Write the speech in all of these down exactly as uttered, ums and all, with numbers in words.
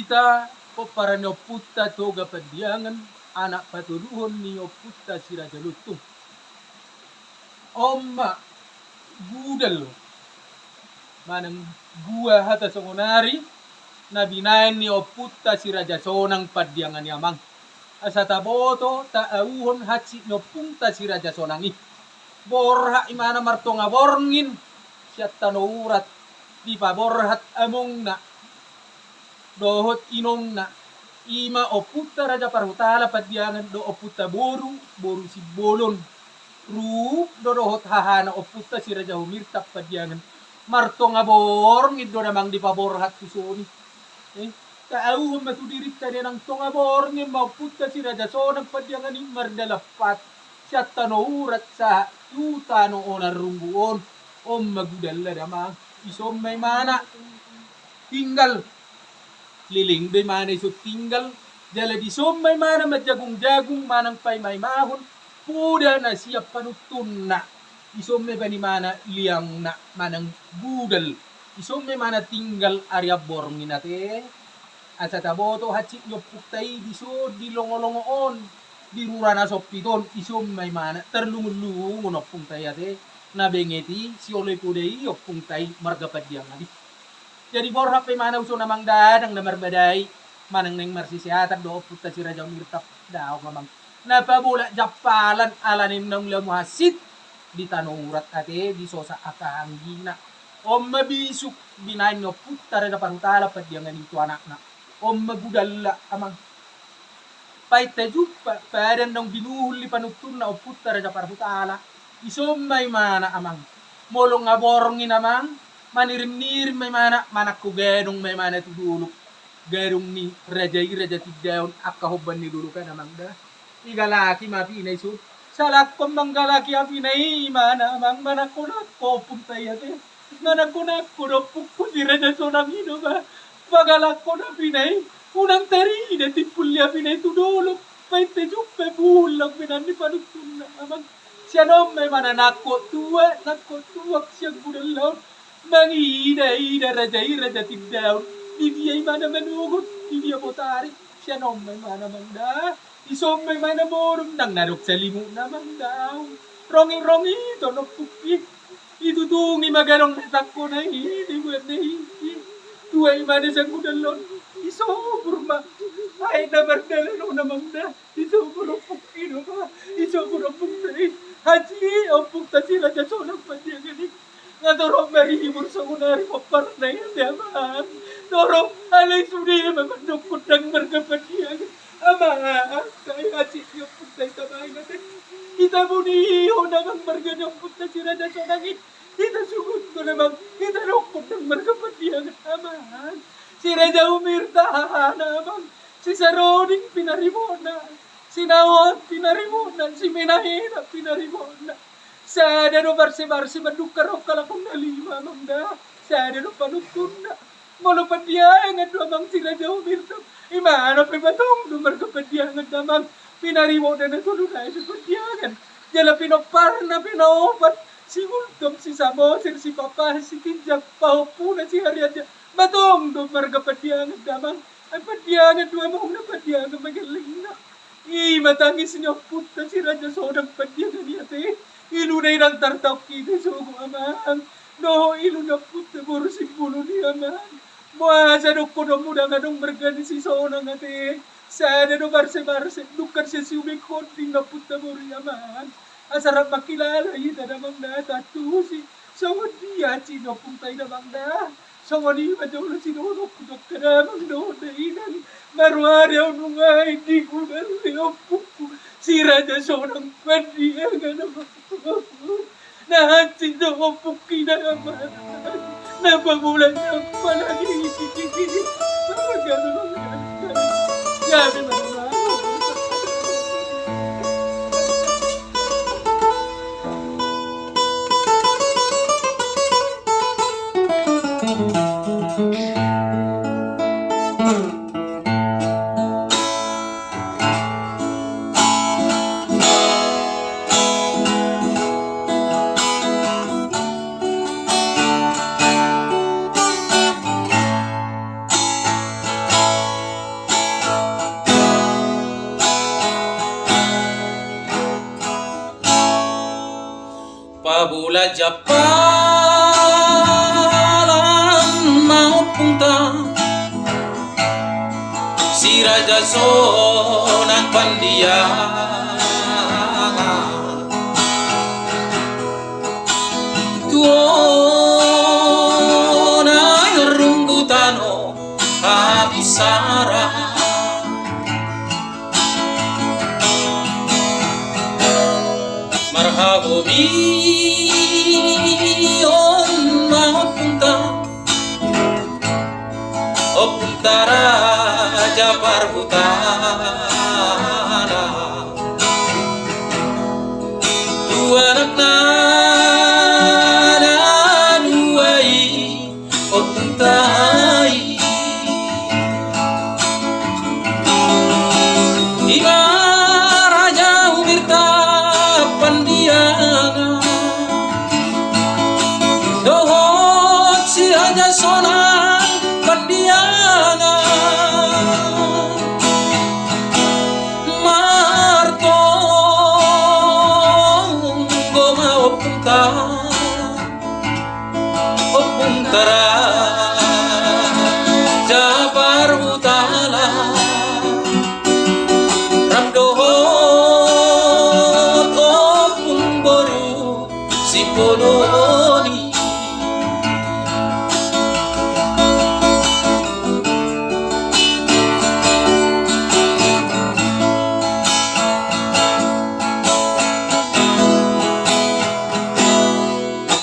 Hita pomparan ni ompunta Toga Pandiangan, anak patoluhon ni ompunta Si Raja Lontung. On ma gudal manang gua hata songonari na binaen ni ompunta Si Raja Sonang Pandiangan i, amang. Asa taboto, taauhon hansit ni ompunta Si Raja Sonang i. Borhat imana martonga borngin sian tano urat, dipaborhat amongna dohot inongna, i ma ompunta Raja Parhutala Pandiangan dohot ompunta boru, boru Simbolon. Ruhut do dohot hahana ompunta Si Raja Humirtap Pandiangan. Martonga borngin do damang dipaborhat tu son i. Eh, taauhon ma tu dirinta, nang tonga borngin ma ompunta Si Raja Sonang Pandiangan i mardalan pat sian tano urat sahat tu tano onan runggu on. On ma gudalna damang. Dison ma imana tinggal. Leleng do imana dison tinggal. Jala dison ma imana manjagung-jagung manang paimaimahon poda na sian panuntunna. Dison ma ibaen imana liangna manang gudal. Dison ma imana tinggal arian borngin ate. Asa taboto hansit ni ompunta i dison di longo-longo on, di rura na sompit on. Dison ma imana tarlungun-lungun ompunta i ate. Na benget i sioloi poda i ompunta i marga Pandiangan i. Jadi borhat pe imana uson, amang da, ndang na marbadai manang naeng marsiseatan dohot ompunta Si Raja Humirtap, daong, amang. Na pabolak jampalan ala ni naung lamu hansit di tano urat ate, disosak angka anggina. On ma bisuk binaen ni ompunta Raja Parhutala Pandiangan i tu anakna. On ma gudalna, amang. Painta jumpa padan naung binuhul ni panuntunna ompunta Raja Parhutala. Dison ma imana, amang. Molo nga borngin, amang, manirim-nirim ma imana, manangko gadong ma imana tu dolok. Gadong ni raja i, Raja Tindaon, angka hombar ni dolok an, amang da. Igalaki ma apina dison. Salangkon manggalaki apina i imana, amang, manangko-nangko ompunta i ate. Manangko-nangko do ompungku Si Raja Sonang i do ba. Pagalangkon apina i, unang tarida timpul ni apina i tu dolok. Painta jumpa buhul naung binaen ni panuntunna, amang. Sian on ma imana nangkok tuak, nangkok tuak sian gudalna on. Mangida-ida raja i, Raja Tindaon. Di dia imana manogot, di dia botari. Sian on ma imana, amang da. Dison ma imana modom, ndang na adong salimutna, amang, daong. Rongit-rongit on ompungki. Itutungi ma gadong na tangkona i, dibuatna i. Tua imana sian gudalna on. Disobur ma. Aek na mardalan on, amang da. Disobur ompungki do ba. Disobur ompungta i. Hansit ompungta Si Raja Sonang Pandiangan i. Nga torop maribur songonari pomparna i ate, amang. Torop, alai sude ma mandok gondang marga Pandiangan, amang. Sai hansit ni ompunta i tabaen ate. Hita bonihon, amang, marga ni ompunta Si Raja Sonang i. Hita suguthon, amang. Hita dok gondang marga Pandiangan, amang. Si Raja Humirtap hahana, amang. Si Saroding pinaribotna. Si Naon pinaribotna. Si Menahena pinaribotna. Sada do barse-barse mandungkar on halak on na lima, amang da. Sada do panuntunna. Molo Pandiangan do, amang, Si Raja Humirtap, imana pe batong do marga Pandiangan, amang. Pinaribotna na tolu nai pe Pandiangan. Jala pinomparna pe na opat, Si Gultom, Si Samosir, Si Papahan, Si Tinjak, pahompuna Si Harianja, batong do marga Pandiangan, amang. Ai Pandiangan do amongna, Pandiangan ma gellengna. I ma tangis ni ompunta Si Raja Sonang Pandiangan i ate. Iluna i ndang tartaon hita sogot, amang. Dohot ilu ni ompunta boru Simbolon i, amang. Boasa dohononmu ndang adong marga ni si Sonang ate? Sada do barse-barse, dungkar sian siubeng honding ni ompunta boru i, amang. Asa rap mangkilala hita damang da, taantusi songon dia hansit ni ompunta i damang da. Songon i ma jolo sidongan ompunta damang dohot dainang. Maruari ahu nunga i di gudal ni ompungku Si Raja Sonang Pandiangan, amang. Na hansit do ompungki, amang. Na pamulan, amang. Apalagi i. Gabe ma, amang. Pabola jampalan ma ompunta, si Raja Sonang Pandiangan. Tu on ngarunggu tano habisara. Marhahomion ma ompunta, ompunta Raja Parhutana. Tu anakna na dua i, ompunta i. Ima Raja Umirta Pandiangan dohot si Raja Sonang Pandiangan. Martonggo ma ompunta, ompunta Raja Parhutana, rap dohot ompung boru Sipoloni.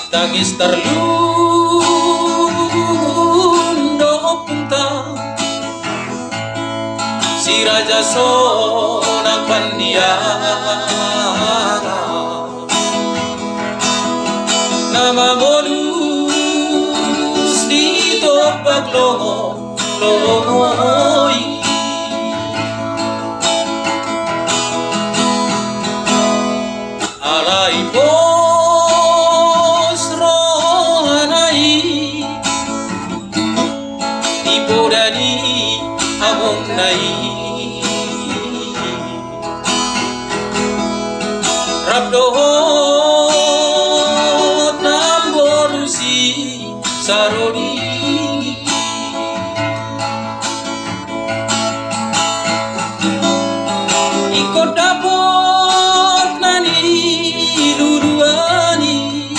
Tangis tarlungun do ompunta, si Raja Sonang Pandiangan. Na mamolus di tompak longo, longo i. Alai pos rohana i, di poda ni amongna i. Rap dohot namboru si Saroni. Ingkon dapot na niluluan i,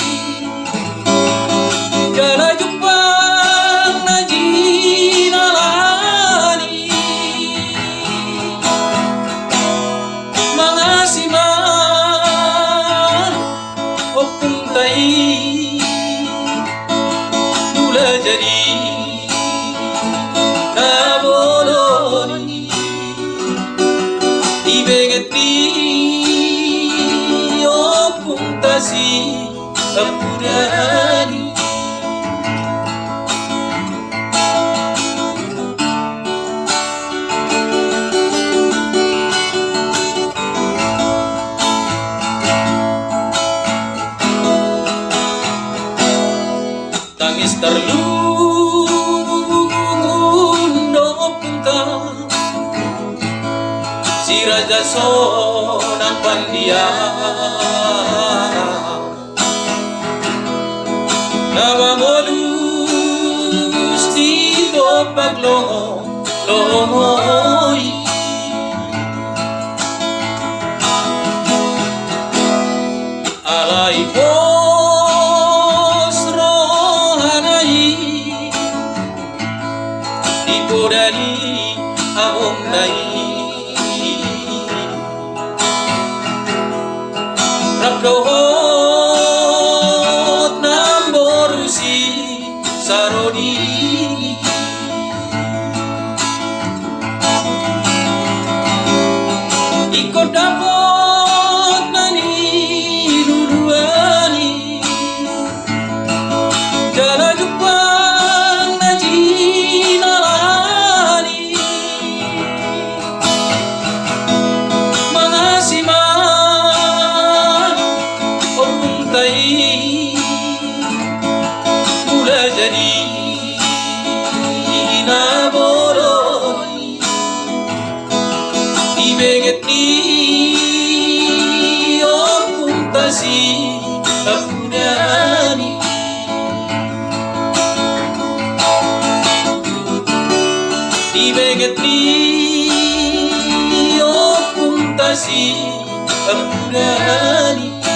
jala jumpang na jinalahan i. Mangasi ma ompunta i, mula jadi na bolon i. Di benget ni ompunta si Ampudan i. Tangis tarlungun do ompunta, si Raja Sonang Pandiangan. Na mamolus di tompak longo, longo i. Alai pos rohana i, di poda ni amongna i. Rap dohot namboru si Saroni. Ingkon dapot na niluluan Siampudan i